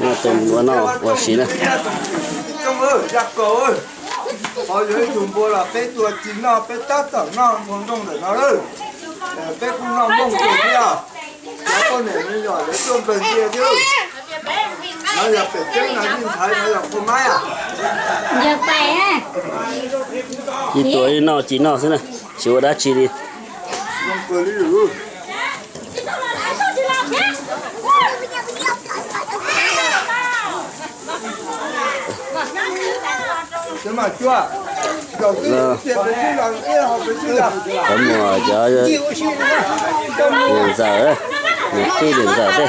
Noj tus npua noj ua si na. Qhov yog ib tug npua los peb tua tsis noj, peb tab tom noj npua nroog ntawm no lawm. Peb kuj noj npua nroog thiab. Cov poj niam me nyuam lawv tuaj npawg ntsia thiab. No yog pem tseeb no yeej ntxhais, no yog qhua maib. Ib tua ib noj tsis noj xwb na, tsis ua dab tsi li. Cov muam cov niam ntxawm, niam tij niam ntxawm tej.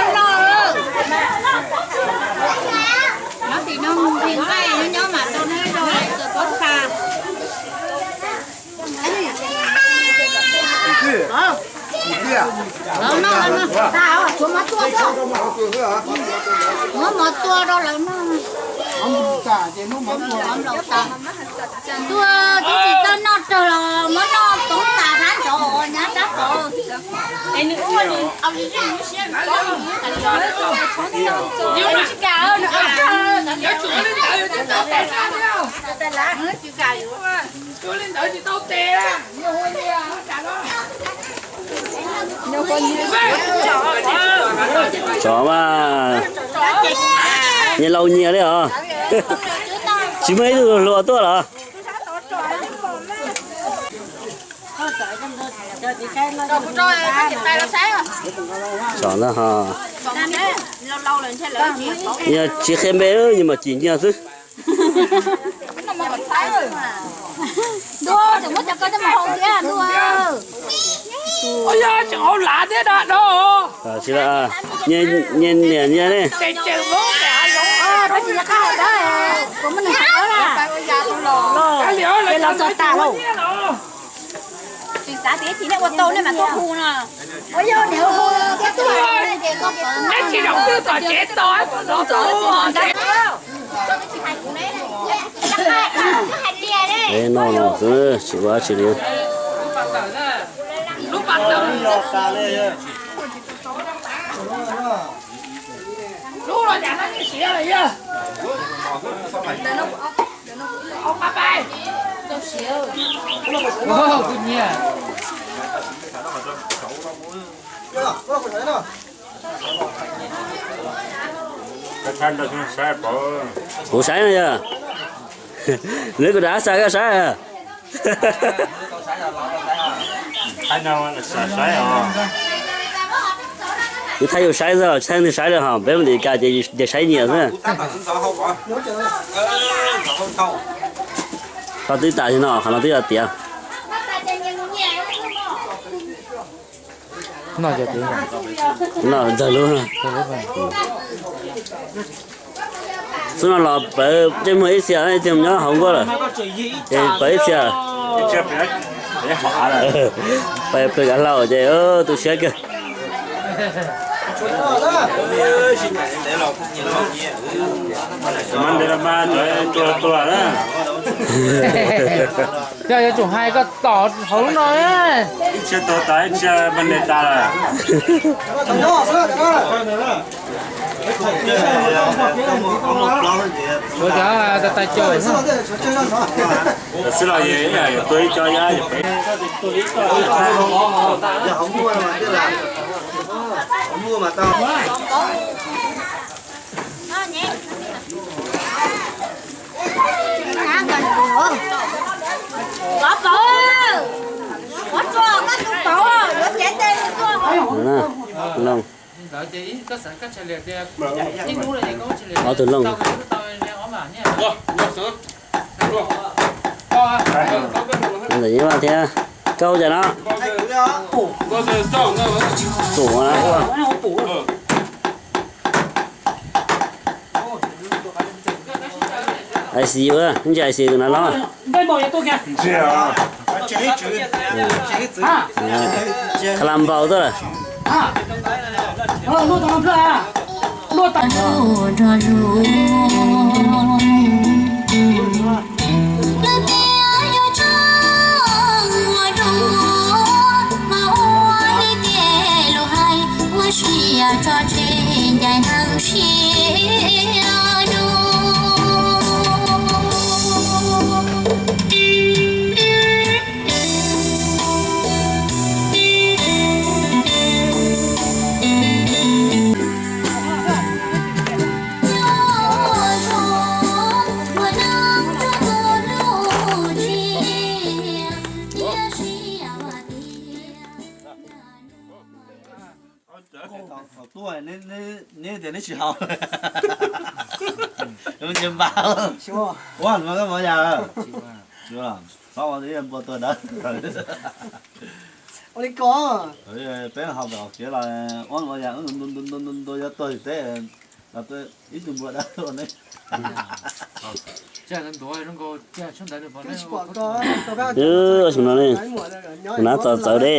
Muab mov tua rau lawv noj. Tua twb tsis tau noj raug los muab noj poob tas rab ntsov nyab rab qau. Tsov mas nyias laus nyias li os. Tsis muaj ib tug hluas tuaj los? Tsov ntag ho. Yog tsis qhia npe, nyias mam cim nyias xwb. Tsis, nyias niam nyias ne. Peb noj no xwb tsis ua dab tsi li. Kuv saib no yog, nws kuv rov xa koj saib. Kuv thaij yus saib xwb los tsis thaij nws saib li hos, peb mus tim kas ces saib nyias xwb. Qhov twb tas no, qhov no twb yog tiav. Noj ntxawg lub. Xub no los plawv ntsej muag ib txhia, ib txhia nyob hauv nkuaj lawm. Ces plawv ib txhia. Plawv kav hlau ces tu siab kawg. Mas ntev los mas cov tuag tuag na. Yog yuav tsum hais koj tom hauv lub no. Ib txhia tuag tas ib txhia mas ntev tas lawm. Ua cov tais tais caus xwb los yuav tuag ib co yab. Ob tug looj. Ntawm yeej vaj thiab. Koj hu cas no? Pum no. I C U, ntsia I C U no los. Kha la npau tuaj lawm. Ua si tso tseg Thaum tuaj neb tias neb tsis haus. Nws npau. Ua no koj mov yas lawm. Txhob ua npua tuag dawb. Peb haus pem hauv kev los ua mov yas ntu ntu ntu ntu yuav tuag teb los ib tug npua dawb ua neb. Ua xyoo no ne, ua na txaus txawv deb.